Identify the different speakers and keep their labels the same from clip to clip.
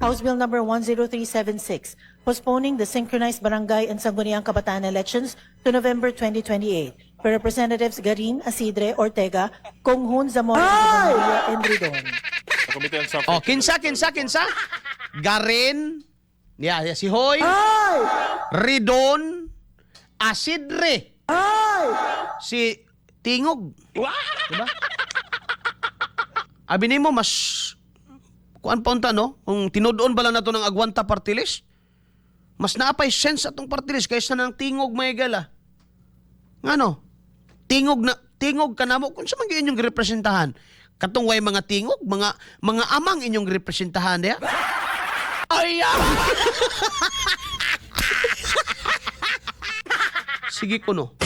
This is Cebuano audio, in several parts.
Speaker 1: House Bill Number 10376, postponing the synchronized barangay and Sangguniang Kabataan elections to November 2028, by Representatives Garin, Asidre, Ortega, Khonghun, Zamora, Maria, and Ridon.
Speaker 2: The Committee on Suffrage
Speaker 3: Oh,
Speaker 2: and
Speaker 3: kinsa,
Speaker 2: Electoral
Speaker 3: kinsa,
Speaker 2: Reform.
Speaker 3: Kinsa? Garin, yeah, si Hoy, Ridon, Asidre, si Tingog. Diba? Abi nimo mas kuan pa unta, no? Kung tinud-on ba lang nato ng Agwanta party list, mas naapay sense atong party list kaysa ng Tingog, mga higala. Ngano? Tingog na tingog ka namo kung sa man gyud inyong representahan. Katong way mga tingog, mga amang inyong representahan diya. Ay! Ah! Sige kuno.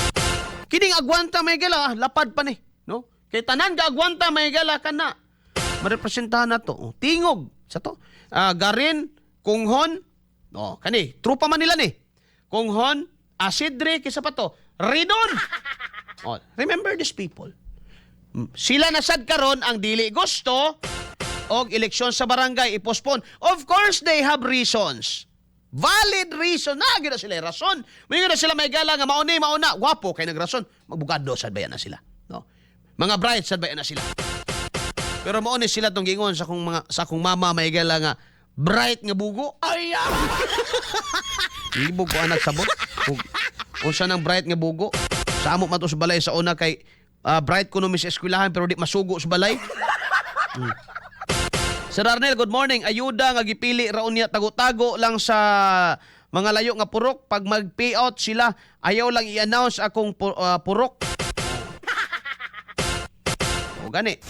Speaker 3: Kining Agwanta, may gala, lapad pa ni, no? Kay tanan ga Agwanta, may gala, kana. Marepresentahan na to. Oh, Tingog sa to. Ah, Garin, Khonghun, oh, kani, trupa man nila ni. Khonghun, Asidre, kisa pa to. Ridon. Oh, remember these people. Sila na sad karon ang dili gusto og eleksyon sa barangay i-postpone. Of course, they have reasons. Valid reason. Na, gyud na sila rason. May na sila may gala nga mauni, mauna. Wapo kay nagrason. Magbugado sad bayan na sila. No? Mga bright sad bayan na sila. Pero mao ni sila tong gingon sa akong mama, may gala, nga bright nga bugo. Ay! Ah! Libog ko anak sabot. Ug unsa nang bright nga bugo? Sa amo man to sa balay sa una kay bright kuno mi sa eskwelahan pero di masugo sa balay. Sir Arnel, good morning. Ayuda nga gipili ra unya tago-tago lang sa mga layo nga purok. Pag mag-payout sila, ayaw lang i-announce akong purok. O gani.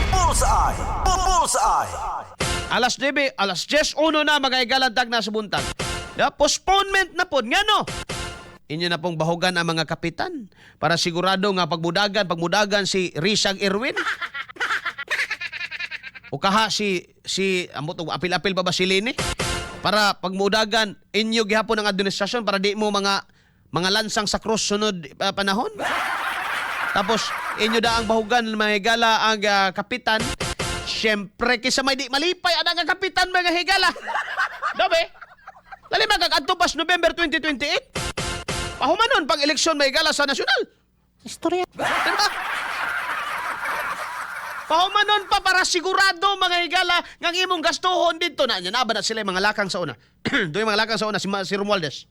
Speaker 4: Bullseye! Bullseye!
Speaker 3: Alas 9, alas 10, uno na, mga higalan, tag na sa buntag. Ya, postponement na po. Ngano? Inyo na pong bahugan ang mga kapitan para sigurado nga pagmudagan si Risag Erwin. O kaha si si amo to, apil-apil pa ba si Leni? Para pagmudagan inyo gihapon ang administrasyon para di mo mga lansang sa krus sunod panahon. Tapos inyo da ang bahugan, mga higala, ang kapitan. Siyempre kisa may di malipay ana nga kapitan, mga higala. Dobe. Lali magkakadto pas November 2028. Pahumanon pag eleksyon, may higala, sa nasyonal.
Speaker 1: Istorya.
Speaker 3: Diba? Pahumanon pa para sigurado, mga higala, nga ang imong gastuhon dito na niya na ba na sila yung mga lakang sa una. Doon yung mga lakang sa una si Romualdez.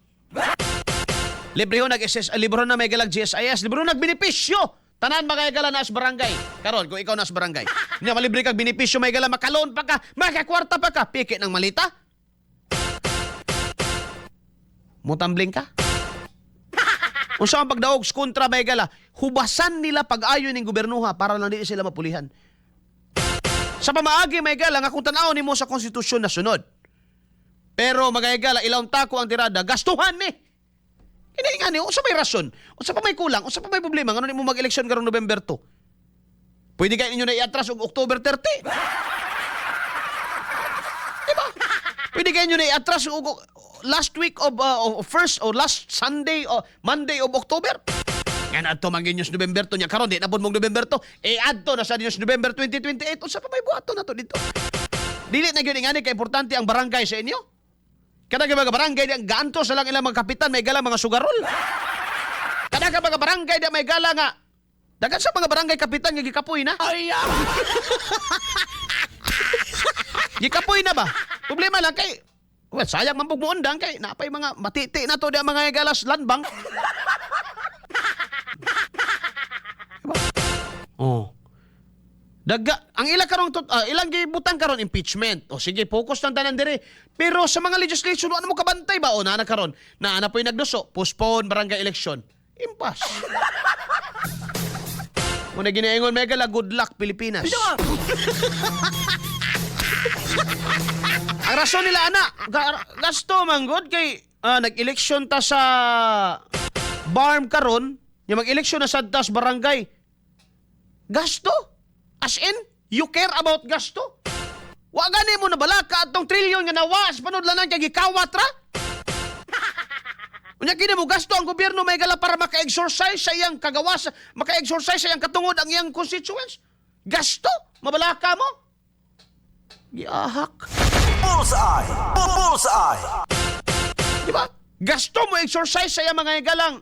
Speaker 3: Libre ho nag SS, libre ho na may galag GSIS, libre ho nagbenepisyo. Tanan, mga higala, na sa barangay. Karon kung ikaw na sa barangay, nya malibre kag benepisyo, may gala, makaloan pa ka, makakwarta pa ka, piki ng malita. Mutambling ka? Unsa ang pagdaog sa kontra, may gala, hubasan nila pag-ayo ning gobernuha para lang di sila mapulihan. Sa pamaagi, may gala, nga kung tan-aw nimo sa konstitusyon na sunod. Pero mga higala, ilawom tako ang tirada, gastuhan ni. Kini nga ni, unsa may rason? Unsa pa may kulang? Unsa pa may problema? Ngano nimo mag-eleksyon karong November 2? Pwede kay ninyo na i-atras og October 30. Diba? Pwede kayo na i-atras og last week of first or last Sunday or Monday of October. Nga na adto man gyud November 2 nya karon di na pud mong November 2. Eh adto na sa ninyos November 2028. Unsa pa may buhaton nato dito? Dili na gyud ingani ka importante ang barangay sa inyo. Kada ka mga barangay di ang gaanto sa lang ilang mga kapitan, may gala, mga sugarol. Kada ka mga barangay di may gala nga dagan sa mga barangay kapitan nga gikapoy na. Ay! Ah! Gikapoy na ba? Problema lang kay, well, sayang man pug muundang kay napay mga matiti na to di ang mga galas landbang. Diba? Oh. Daga, ang ila karon ilang gibutang karon impeachment. O sige, focus lang tanan dire. Pero sa mga legislation, ano mo kabantay ba o naa na karon? Naa na po'y nagduso, postpone barangay election. Impas. Muna ginaingon mega good luck, Pilipinas. Ang rason nila ana, gasto man gud kay nag-eleksyon ta sa BARMM karon, yung mag-eleksyon na sad tas barangay. Gasto? As in, you care about gasto? Wa gani mo nabalaka atong trilyon nga nawa sa panudlanan kay gikawat ra? Unya kini mo gasto ang gobyerno, may gala, para maka-exercise sa iyang kagawas, maka-exercise sa iyang katungod ang iyang constituents. Gasto, mabalaka mo. Giahak.
Speaker 4: Bullseye! Bullseye!
Speaker 3: Di ba? Gasto mo exercise sa iyang mga higalang.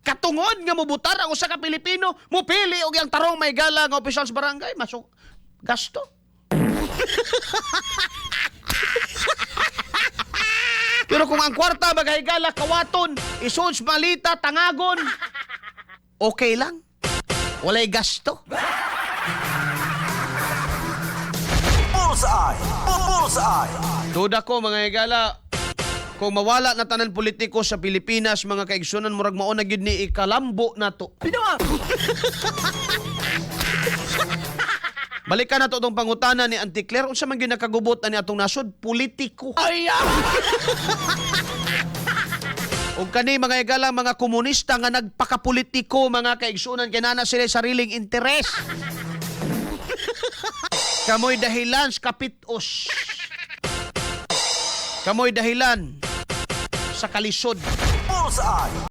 Speaker 3: Katungod nga mobutar ang usa ka Pilipino, mupili og iyang tarong may higala nga opisyal sa barangay, masuk gasto. Pero kung ang kwarta magahigala kawaton, isuds malita tangagon, okay lang. Walay gasto.
Speaker 4: Bullseye! Bullseye!
Speaker 3: Duda ko, mga higala, kung mawala na tanan politiko sa Pilipinas, mga kaigsunan, murag mao na gyud ni ikalambo nato. Balikan na to itong pangutana ni Auntie Claire. Unsa man gyud nakagubot ani atong nasod? Politiko. Ay! Ug kani, mga higala, mga komunista nga nagpakapolitiko, mga kaigsunan, kay naa na sila sariling interes. Kamoy dahilan sa kapitos. Kamoy dahilan sa kalisod.
Speaker 4: Bullseye!